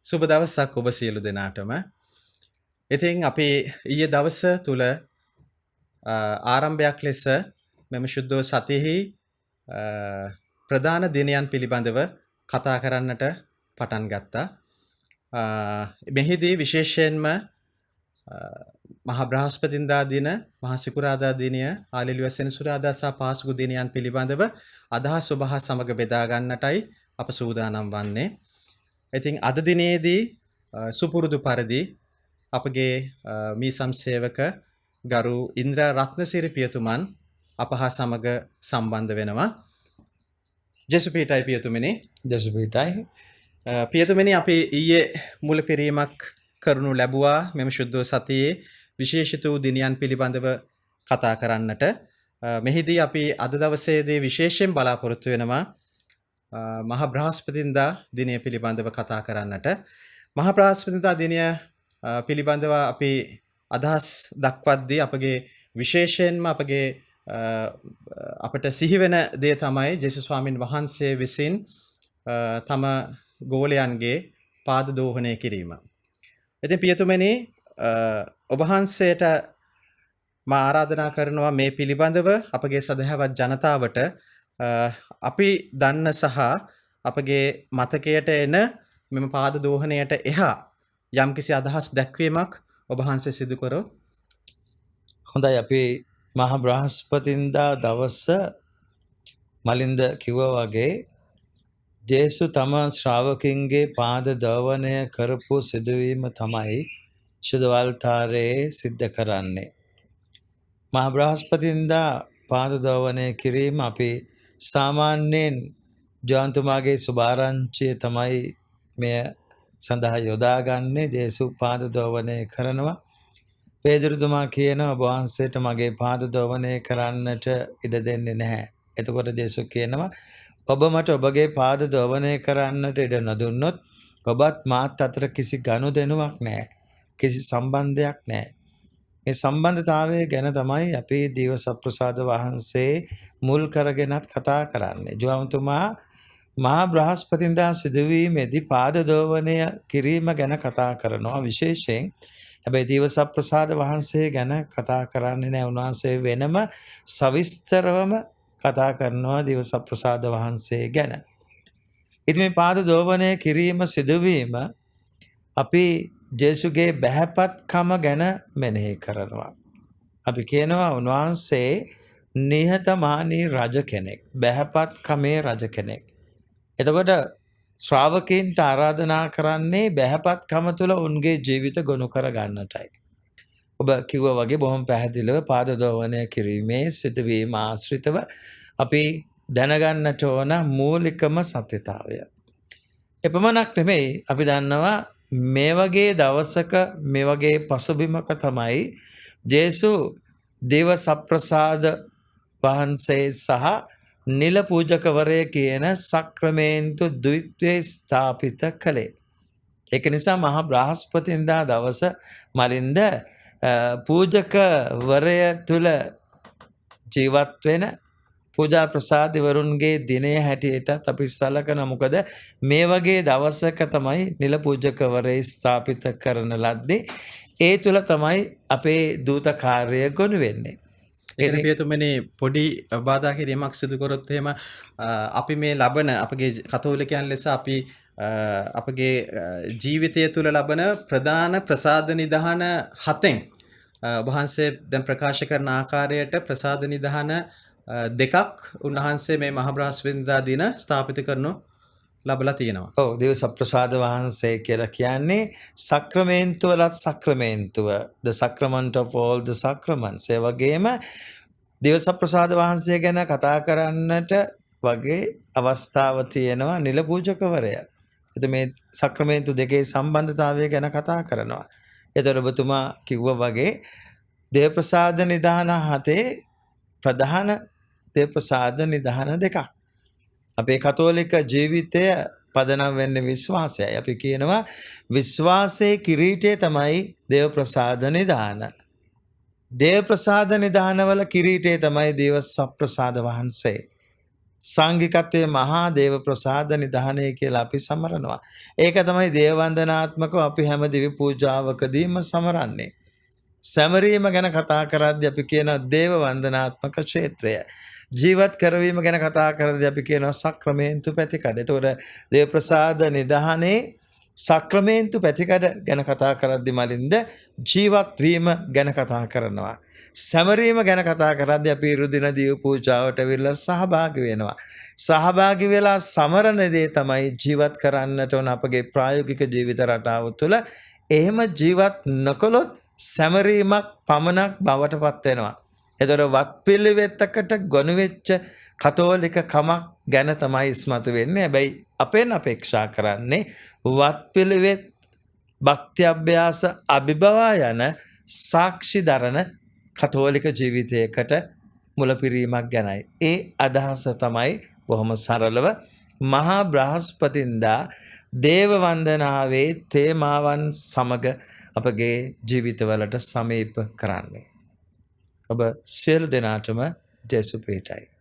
සුබ දවසක් ඔබ සියලු දෙනාටම. ඉතින් අපි ඊයේ දවස තුල ආරම්භයක් ලෙස මෙම ශුද්ධ සතියෙහි ප්‍රධාන දිනයන් පිළිබඳව කතා කරන්නට පටන් ගත්තා. මෙහිදී විශේෂයෙන්ම මහා බ්‍රහස්පතින්දා දින, මහා සිකුරාදා දිනය, හාලෙලුයා සෙනසුරාදා සහ පාසුකු දිනයන් පිළිබඳව අදහස් ඔබ හා සමග බෙදා ගන්නටයි අප සූදානම් වන්නේ. ඉතින් අද දිනයේදී සුපුරුදු පරිදි අපගේ මීසම් සේවක ගරු ඉන්ද්‍රා රත්නසිරි පියතුමන් අප හා සමග සම්බන්ධ වෙනවා. ජේසු පීඨයි පියතුමනි. ජේසු පීඨයි. පියතුමනි, අපි ඊයේ මුල පිරීමක් කරනු ලැබුවා මෙම ශුද්ධ සතියේ විශේෂිත වූ දිනයන් පිළිබඳව කතා කරන්නට. මෙහිදී අපි අද දවසේදී විශේෂයෙන් බලාපොරොත්තු වෙනවා මහා බ්‍රහස්පතින්දා දිනය පිළිබඳව කතා කරන්නට. මහා බ්‍රහස්පතින්දා දිනය පිළිබඳව අපි අදහස් දක්වද්දී අපගේ විශේෂයෙන්ම අපගේ අපට සිහිවෙන දේ තමයි ජේසුස් ස්වාමින් වහන්සේ විසින් තම ගෝලයන්ගේ පාද දෝහනය කිරීම. ඉතින් පියතුමනි, ඔබ වහන්සේට මා ආරාධනා කරනවා මේ පිළිබඳව අපගේ සදහැවත් ජනතාවට අපි දන්න සහ අපගේ මතකයට එන මෙම පාද දෝහනයට එහා යම්කිසි අදහස් දැක්වීමක් ඔබ වහන්සේ සිදු කරොත්. හොඳයි, අපි මහා බ්‍රහස්පතින්දා දවස මලින්ද කිව්වා වගේ ජේසු තම ශ්‍රාවකින්ගේ පාද දෝවනය කරපු සිදුවීම තමයි ශුද්ධ වල්තාරයේ සිද්ධ කරන්නේ. මහා බ්‍රහස්පතින්දා පාද දෝවනය කිරීම අපි සාමාන්‍යයෙන් ජෝන්තුමාගේ සුභාරංචිය තමයි මෙය සඳහා යොදාගන්නේ. ජේසු පාද දෝවනය කරනවා. පේදුරුතුමා කියනවා ඔබ වහන්සේට මගේ පාද දෝවනය කරන්නට ඉඩ දෙන්නේ නැහැ. එතකොට ජේසු කියනවා ඔබ මට ඔබගේ පාද දෝවනය කරන්නට ඉඩ නොදුන්නොත් ඔබත් මාත් අතර කිසි ගනුදෙනුවක් නැහැ. කිසි සම්බන්ධයක් නැහැ. මේ සම්බන්ධතාවය ගැන තමයි අපි දේව සත්ප්‍රසාද වහන්සේ මුල් කරගෙනත් කතා කරන්නේ. ජෝන්තුමා මහා බ්‍රහස්පතින්දා සිදුවීමේදී පාද දෝවනය කිරීම ගැන කතා කරනවා විශේෂයෙන්. හැබැයි දේව සත්ප්‍රසාද වහන්සේ ගැන කතා කරන්නේ නැහැ. උන්වහන්සේ වෙනම සවිස්තරවම කතා කරනවා දේව සත්ප්‍රසාද වහන්සේ ගැන. ඉතින් මේ පාද දෝවනය කිරීම සිදුවීම අපි ජේසුගේ බැහැපත්කම ගැන මෙනෙහි කරනවා. අපි කියනවා උන්වහන්සේ නිහතමානී රජ කෙනෙක්, බැහැපත්කමේ රජ කෙනෙක්. එතකොට ශ්‍රාවකීන්ට ආරාධනා කරන්නේ බැහැපත්කම තුළ උන්ගේ ජීවිත ගොනු කර ගන්නටයි. ඔබ කිව්වා වගේ බොහොම පැහැදිලිව පාද දෝවනය කිරීමේ සිදුවීම ආශ්‍රිතව අපි දැනගන්නට ඕන මූලිකම සත්‍යතාවය. එපමණක් නෙමෙයි, අපි දන්නවා මේ වගේ දවසක මේ වගේ පසුබිමක තමයි ජේසු දේව සප්‍රසාද වහන්සේ සහ නිල පූජකවරය කියන සක්‍රමේන්තු ද්විත්වයේ ස්ථාපිත කළේ. ඒක නිසා මහා බ්‍රහස්පතින්දා දවස මලින්ද පූජකවරය තුල ජීවත් වෙන පූජා ප්‍රසාදිවරුන්ගේ දිනය හැටියටත් අපි සලකන. මොකද මේ වගේ දවසක තමයි නිල පූජකවරය ස්ථාපිත කරන ලද්දේ. ඒ තුල තමයි අපේ දූත කාර්යය ගොනු වෙන්නේ. ඒ පියතුමනි, පොඩි බාධා කිරීමක් සිදු කරොත් එහෙම අපි මේ ලබන අපගේ කතෝලිකයන් ලෙස අපි අපගේ ජීවිතය තුළ ලබන ප්‍රධාන ප්‍රසාද නිදහන හතෙන් ඔබ වහන්සේ දැන් ප්‍රකාශ කරන ආකාරයට ප්‍රසාද නිදහන දෙකක් උන්වහන්සේ මේ මහා බ්‍රහස්පතින්දා දින ස්ථාපිත කරනු ලබලා තියෙනවා. ඔව්, දේව සප්‍රසාද වහන්සේ කියලා කියන්නේ සක්‍රමේන්තුවලත් සක්‍රමේන්තුව, the sacrament of all the sacraments. ඒ වගේම දේව සප්‍රසාද වහන්සේ ගැන කතා කරන්නට වගේ අවස්ථාව තියෙනවා නිල පූජකවරයා. එතකොට මේ සක්‍රමේන්තු දෙකේ සම්බන්ධතාවය ගැන කතා කරනවා. එතකොට ඔබතුමා කිව්වා වගේ දේව ප්‍රසාද නිදාන හතේ ප්‍රධාන දේව ප්‍රසාද නිදාන දෙකක්. අපේ කතෝලික ජීවිතය පදනම් වෙන්නේ විශ්වාසයයි. අපි කියනවා විශ්වාසයේ කිරීටය තමයි දේව ප්‍රසාද නිදාන. දේව ප්‍රසාද නිදානවල කිරීටය තමයි දේව සප්‍රසාද වහන්සේ. සංඝිකත්වයේ මහා දේව ප්‍රසාද නිධානය කියලා අපි සමරනවා. ඒක තමයි දේව වන්දනාත්මකව අපි හැම දිව්‍ය පූජාවකදීම සමරන්නේ. සැමරීම ගැන කතා කරද්දී අපි කියනවා දේව වන්දනාත්මක ක්ෂේත්‍රය. ජීවත් කරවීම ගැන කතා කරද්දී අපි කියනවා සක්‍රමේන්තු පැතිකඩ. එතකොට දේව ප්‍රසාද නිධානයේ සක්‍රමේන්තු පැතිකඩ ගැන කතා කරද්දී මලින්ද ජීවත් වීම ගැන කතා කරනවා. සැමරීම ගැන කතා කරද්දී අපි රුධින දිව්‍ය පූජාවට ඇවිල්ලා සහභාගී වෙනවා. සහභාගී වෙලා සමරන දේ තමයි ජීවත් කරන්නට ඕන අපගේ ප්‍රායෝගික ජීවිත රටාව තුළ. එහෙම ජීවත් නොකළොත් සැමරීමක් පමණක් බවට පත් වෙනවා. එතකොට වත්පිළිවෙතකට ගොනු වෙච්ච කතෝලික කමක් ගැන තමයි ඉස්මතු වෙන්නේ. හැබැයි අපෙන් අපේක්ෂා කරන්නේ වත්පිළිවෙත් භක්ති අභ්‍යාස අභිබවා යන සාක්ෂි දරන කතෝලික ජීවිතයකට මුලපිරීමක් ගැනයි. ඒ අදහස තමයි බොහොම සරලව මහා බ්‍රහස්පතින්දා දේව වන්දනාවේ තේමාවන් සමග අපගේ ජීවිතවලට සමීප කරන්නේ. ඔබ සියලු දෙනාටම ජේසු පිහිටයි.